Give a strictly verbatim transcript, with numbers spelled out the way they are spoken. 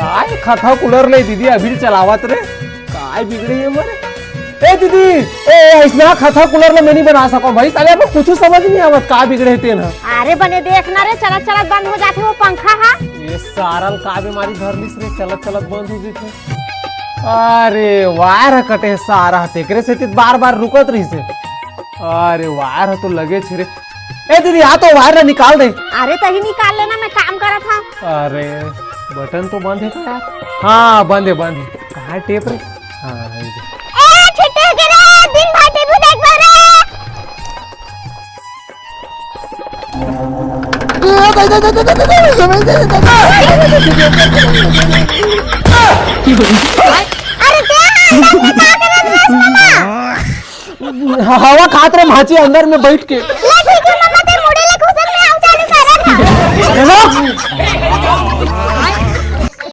काय खतहा कूलर ले दीदी अभी चलावत रे, काय बिगड़े हे मोरे। ए दीदी, ए, अइसना खतहा कूलर ले मैं नहीं बना सको भाई, साले अब कुछ समझ नहीं आवत का बिगड़े हे तेन ह। अरे बने देख ना रे, चलत चलत बंद हो जाथे वो पंखा हा। ये सारा ल का बीमारी धर लिस रे, चलत चलत बंद हो जथे। अरे वायर ह कटे हे सारा, तेकरे सेती बार बार रुकत रहिस हे। अरे वायर ह तो लगे छे रे। ए दीदी, आ तो वायर ला निकाल दे। अरे तही निकाल लेना, मैं काम करत हंव। अरे बटन तो बंद हे का यार? हाँ बंद हे, बंद हे। कहाँ हे टेप रे? हाँ ये दे। ए छुट्टी हो गे रे, दिन भर टीवी देखबो रे। अरे ते अंदर में का करत हस मामा? हवा खात रे माची अंदर में बैठ के। ले ठीक हे मामा, ते मुड़ी ले घुसन में आऊ चालू करत हंव।